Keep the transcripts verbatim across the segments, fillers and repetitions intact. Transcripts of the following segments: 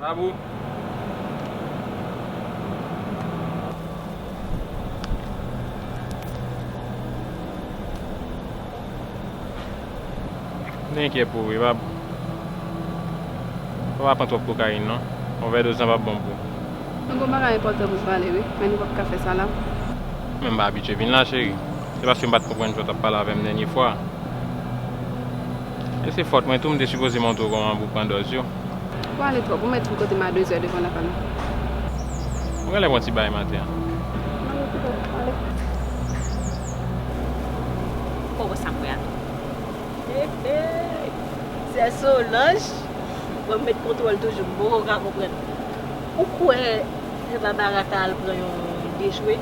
Abou. M te enkyè pou ou wi, pa, pa pran twòp kokayin non. Yon vè doz lan p ap bon pou ou. Mwen gen yon bagay enpòtan pou m pale wi, men nou p ap ka fè sa la. Men m pa abitye vin la, cheri. Se paske m pa t konprann jan w t ap pale avè m dènye fwa. E se fòt mwen tou, m te sipoze montre w kòman pou w pran dòz yo. Ou pale twòp, ou mèt vin kote m a de zè devan lakay la. Ou genlè pran ti bay maten an. Mwen okipe w, ale. Fò w wè sa m wè a tou. Hey, hey. Sè Solanj, mwen m met kontwòl toujou, m poko ka konprann. Ou kwè sè Babara ta al pran yon dechwe?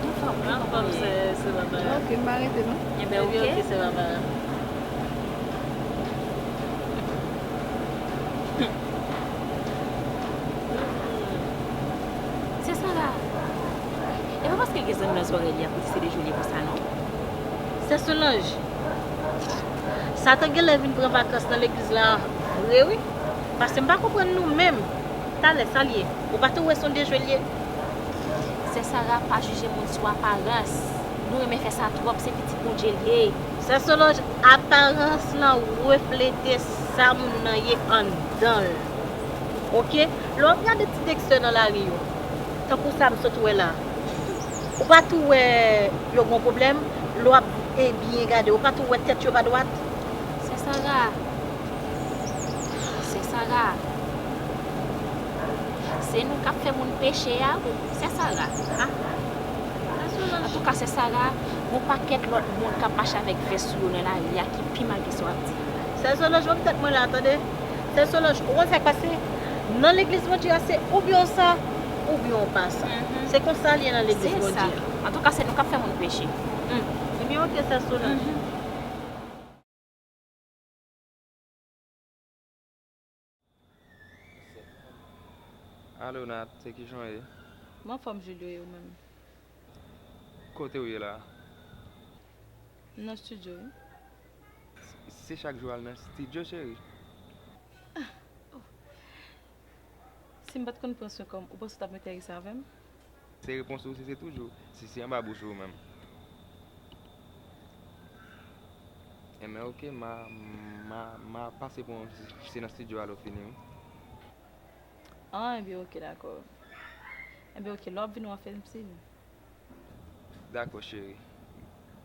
Anfòm, anfòm, sè, sè Babara. Ok, m pa rete non. Ebyen, ok, sè Babara. Sè Sara, e pa paske l gen zanmi nan zòrèy li a pou di se dechwe l ye konsa non. Sè Solanj, Satan genlè vin pran vakans nan legliz la vre wi. Paske m pa konprann nou menm. Talè, sa l ye? Ou pa tou wè se yon dechwe l ye? Sè Sara, pa jije moun sou aparans. Nou renmen fè sa twòp, se pitit Bondye l ye. Sè Solanj, aparans lan reflete sa moun nan ye anndan l. Oke? Lè w ap gade ti gangstè nan lari yo, tankou sa m sot wè la, ou pa tou wè yo gen pwoblèm? Lè w ap, e, byen gade, ou pa tou wè tèt yo pa dwat? Sè Sara, Sè Sara, se nou k ap fè moun peche a wi, Sè Sara. A. Antouka, Sè Sara, gon pakèt lòt moun k ap mache avèk vès sou yo nan lari a ki pi mal ke sa w ap di. Sè Solanj, ban m tèt mwen la, tande. Sè Solanj, ou konn sa k pase? Nan legliz Bondye a, se oubyen w sa, oubyen w pa sa. Mhm. Se konsa l ye nan legliz Bondye a. Antouka, se nou k ap fè moun peche. Hmm. Ebyen, oke, Sè Solanj. Mhm. Alo, Nat, se kijan w ye? M anfòm, Julio, e ou menm? Kote w ye la? M nan estidyo, wi. Se chak jou w al nan estidyo, cheri? Ah, oh. Si m pa t konn pran swen kò m, ou panse w t ap enterese avè m? Se repons ou, se, se toujou, si se anba bouch ou menm. Enben, oke, m a, m a, m a pase pran w, si se nan estidyo a lè w fini, wi. Ah, enben, oke, dakò. Enben, oke, lè w ap vini, w a fè m siy. Dakò, cheri.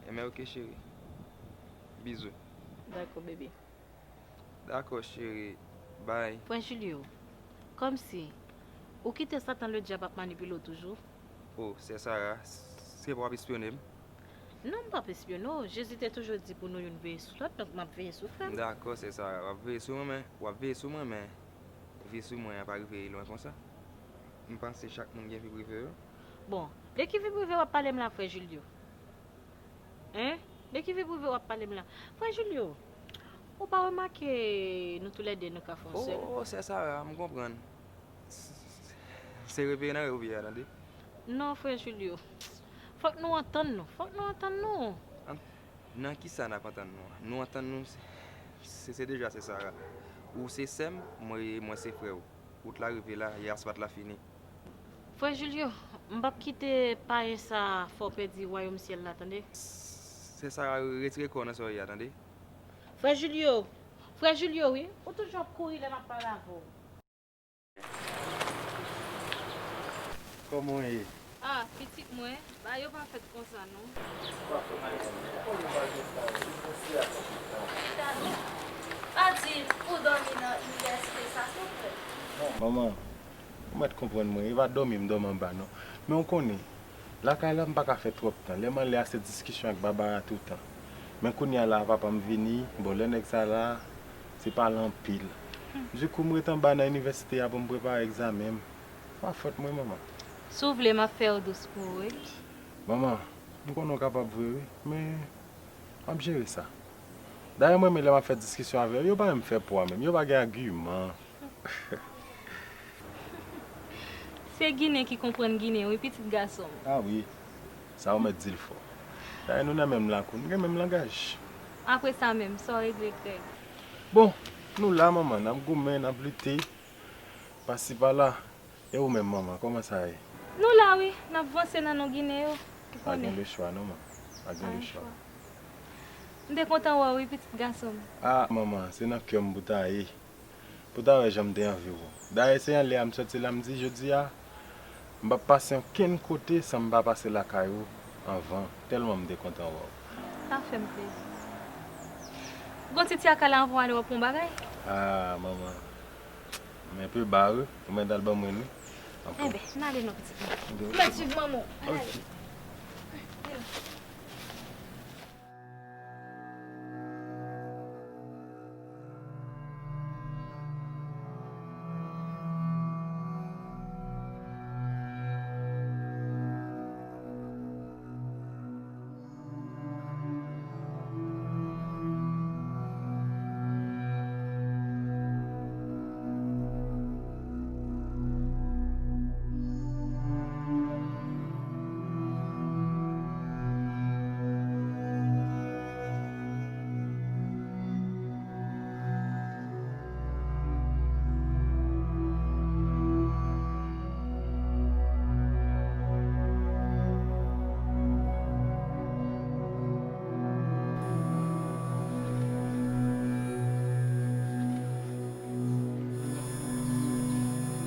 Enben, oke, cheri. Bizou. Dakò, bebe. Dakò, cheri. Bye. Frè Julio, kòmsi ou kite Satan ledyab ap manipile w toujou? Oh, sè Sara, se pa w ap espyone m? Non, m p ap espyone w. Jezi te toujou di pou nou youn veye sou lòt, donk m ap veye sou frè m. Dakò, sè Sara, w ap veye sou mwen, men, w ap veye sou mwen, men veye sou mwen an pa rive lwen konsa. M panse chak moun gen vi prive yo. Bon, de ki vi prive w ap pale m la, frè Julio? Hein? De ki vi prive w ap pale m la? Frè Julio, ou pa remake nou toulède nou ka fè yon sèl? Oh, sè Sara, m konprann. Se reveye nan reveye a, tande. Non, frè Julio. Fòk nou antann nou. Fòk nou antann nou. An-, nan kisa n ap antann nou an? Nou antann nou, se, se, se deja sè Sara. Ou se sè m, mwen, mwen se frè w. Wout la rive la, e asfalt la fini. Frè Julio, m p ap kite payen sa fè w pèdi wayòm syèl la, tande. Sè Sara, retire kò w nan sa w ye a, tande. Frè Julio, frè Julio, wi, ou toujou ap kouri lè m ap pale avè w. Kòman w ye? Ah, pitit mwen, bagay yo pa fèt konsa non. Pa di ou dòmi nan inivèsite sa, souple. Manman, ou mèt konprann mwen, e pa dòmi m dòmi anba non. Men ou konnen, lakay la m pa ka fè twòp tan. Lè m anlè a se diskisyon ak Babara toutan. Men kounye a la papa m vini, bon lè nèg sa la, se pale anpil. Dikou m ret anba nan inivèsite a pou m prepare egzamen m. Pa fòt mwen, manman. Si w vle, m ap fè yo dous pou ou, wi. Manman, m konnen w kapab vre, wi, men m ap jere sa. Dayè, m renmen lè m ap fè diskisyon avè yo, yo pa menm fè pwa menm, yo pa gen agiman. Se Ginen ki konprann Ginen, wi, pitit gason m. A wi, sa w mèt di l fò. Dayè, nou nan menm lakou, nou gen menm langaj. Apre sa menm, sa w regle, Krèg? Bon, Nou la, manman, n ap goumen, n ap lite, pasi pala. E ou menm, manman, kòman sa ye? Nou la, wi, n ap vanse nan non Ginen yo. Ou konnen. Pa gen lechwa, non, manman. Pa gen lechwa. M te kontan wè w, wi, pitit gason m. Ah, manman, se nan kè m pou ta ye. Pou ta wè jan m te anvi w. Dayè, se anlè a m sòti la, m di, jodi a, m p ap pase okenn kote san m pa pase lakay ou anvan, tèlman m te kontan wè w. Sa fè m plezi. Gon ti tyaka la anvan w ale, w ap pran yon bagay? Ah, manman. M enpe ba, wi. Ou mèt al ban mwen, wi. Anfen. Enben, n ale non, pitit mwen. Ou mèt swiv manman w. N ale. Ok.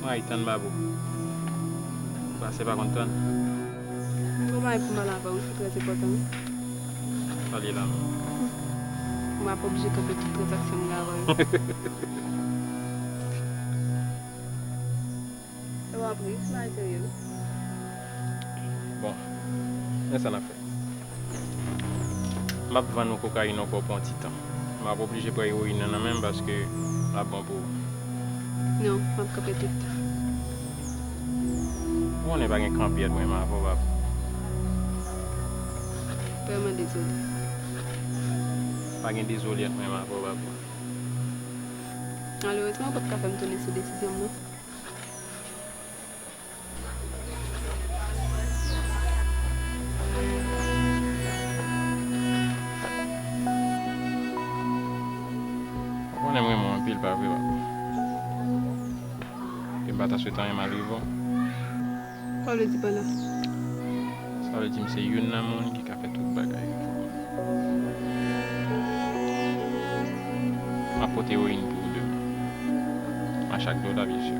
Mwen ay tann Babou. Pase pa konn tann. Mwen gen yon bagay pou m pale avè w, wi, ki trè enpòtan, wi. Pale la. Mwen ap oblije kanpe tout tranzaksyon m gen avè w yo. E w ap ri, se bagay serye, wi. Bon, men sa n ap fè. M ap vann ou kokayin ankò pou yon ti tan. M ap oblije pran ewoyin nan nan men m paske l ap bon pou ou. Non, m ap kanpe tout. Ou konnen pa gen kanpe ant mwen menm avè w, Babou. Vrèman dezole. Pa gen dezole ant mwen menm avè w, Babou. Malerezman, ou pa t ka fè m tounen sou desizyon m nan. Ou konnen m renmen w anpil, pa vre, Babou? E m pa ta swete anyen mal rive w. Sa w vle di pa la? Sa vle di m se youn nan moun ki ka fè tout bagay pou ou. M ap pote ewoyin pou ou demen. Mache ak do w la, byen si.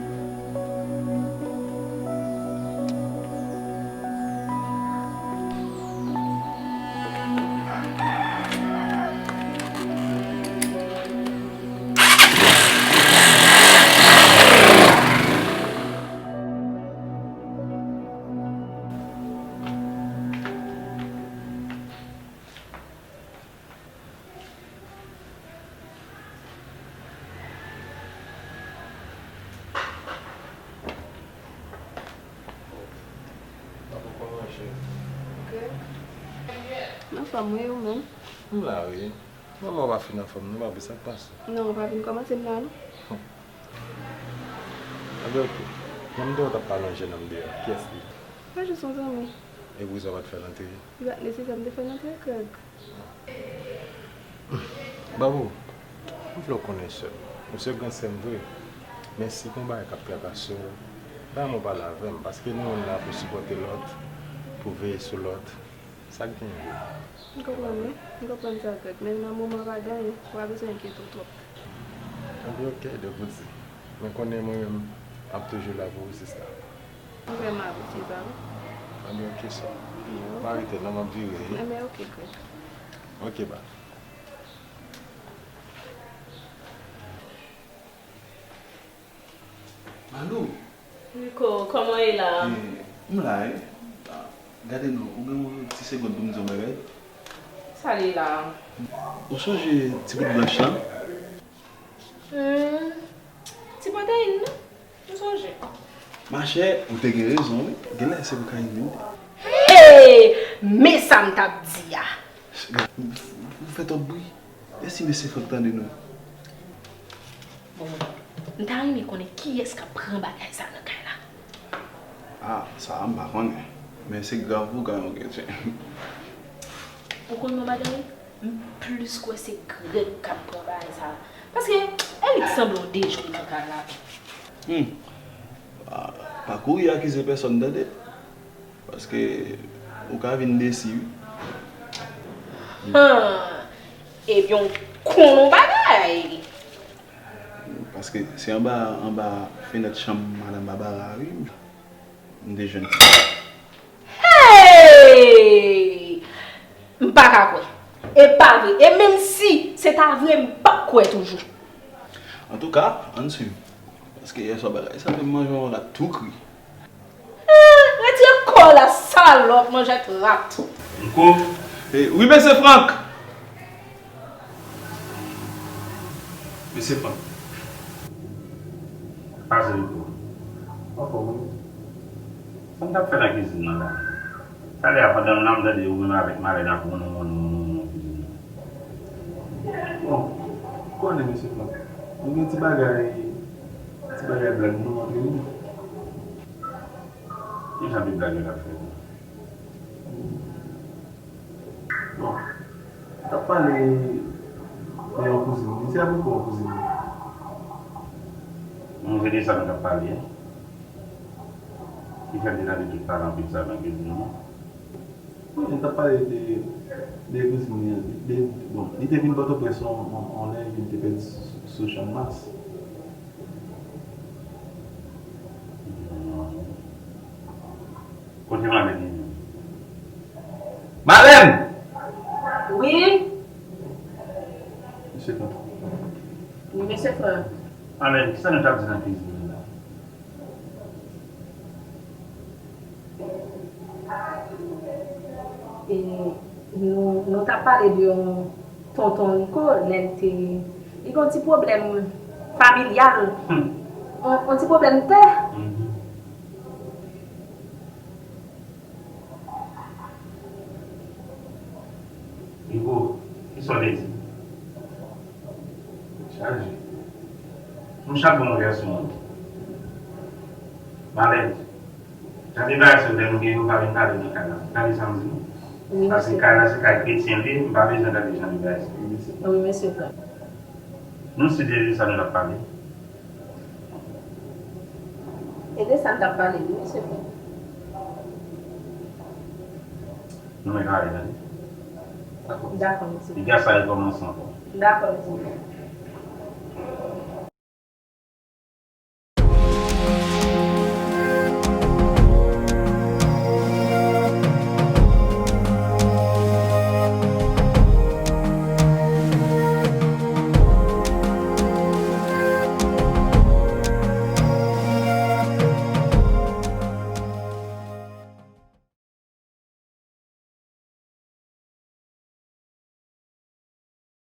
Anfòm wi, ou menm? M la wi. Manman w pa fin anfòm non, pa vre, sa k pase? Non, ou pa vin kòmanse m la non. Anben oke. Jan m te wè w t ap pale yon jèn òm deyò, kiyès li? Se jis yon zanmi. E poukisa w pa t fè l antre? Li pa t nesesè m te fè l antre, Craig. Babou, m vle w konnen sè m. Ou se gran sè m vre. Men si gon bagay k ap trakase w, ba m yon pale avè m, paske nou youn la pou sipòte lòt, pou veye sou lòt. Sa k genyen? M konprann wi, m konprann sa, Craig, men nan moman pa gen anyen, ou pa bezwen enkyete w twòp. Anben oke, dèk ou di. Men konnen mwen menm, m ap toujou la pou ou, sista. M vrèman apresye sa wi. Anben oke sè. Anben oke. Pa rete non, m ap vire wi. Anben oke, Craig. Oke, bye. Malou! Rico, kòman w ye la? Eh, m la wi. Ah, gade non, ou gen yon ti segonn pou m di w yon bagay? Sa l ye la? Ou sonje ti bout blanch lan? Hmm, ti pwotèyin nan? M sonje. Machè, ou te gen rezon wi. Genlè se kokayin li te. Hey! Men sa m t ap di a. Ou fè twòp bri. Èske mesye Frank tande nou? Bon, m ta renmen konnen kiyès k ap pran bagay sa nan kay la. Ah, sa a m pa konnen. Men se grav pou kay ou gen, tchè. Ou konn yon bagay? M plis kwè se Grèg k ap pran bagay sa a. Paske Eric sanble yon dejwe nan kay la. Hmm. Pa, pa kouri akize pèsòn, tande. Paske ou ka vin desi, wi. Han! Ebyen, w konnen yon bagay. Paske se anba, anba fenèt chanm madan Babara, wi, m te jwenn ti. Hey! M pa ka kwè. E pa vre. E menm si se ta vre, m p ap kwè toujou. Antouka, ann swiv. Paske yèswa bagay sa fè m manje yon rat tou kri. Ah, retire kò w la, salòp, manjèt rat. Nko. Eh, wi, mesye Frank. Mesye Frank. Pase Nko. Anfòm, wi. Sa m t ap fè nan kizin nan la? Talè a, pandan m la, m tande ou menm avèk Malèn ap wonn, wonn, wonn, wonn, wonn kizin nan. Bon, ou konnen, mesye Frank, nou gen ti bagay, ti bagay blag nou antre nou. Ki jan de blag yo t ap fè? Bon, nou t ap pale de yon kouzin. Li di apwopo yon kouzin. Bon, se de sa nou t ap pale, en. Ki fè m te tande tout pale anpil sa nan kizin nan. Wi, nou t ap pale de, de kouzin li an. De, bon, li te vin Pòtoprens yon, yon, yon lè, epi li te pèdi sou, sou Channmas. Kote Malèn ye menm? Malèn! Wi? Mesye Frank. Wi, mesye Frank. Malèn, kisa nou t ap di nan kizin nan la? E nou, nou t ap pale de yon tonton Niko, lè l te, li gen yon ti pwoblèm familyal. Hmm. Yon, yon ti pwoblèm tè. Mhm. Niko, kisa w te di? Chaje. Nou chak gen yon vèsyon nou. Malèn. Jan de bagay sa yo, lè nou gen yo, pa vin pale nan kay la. Tande sa m di nou? Wi, mesye. Paske kay la se kay kretyen l ye, m pa bezwen tande jan de bagay sa yo. Wi, mesye Frank. Nou si de sa nou t ap pale. E de sa n t ap pale, wi, mesye Frank. Nou mèt ale, tande. Dakò, mesye. Piga sa rekòmanse ankò. Dakò, mesye.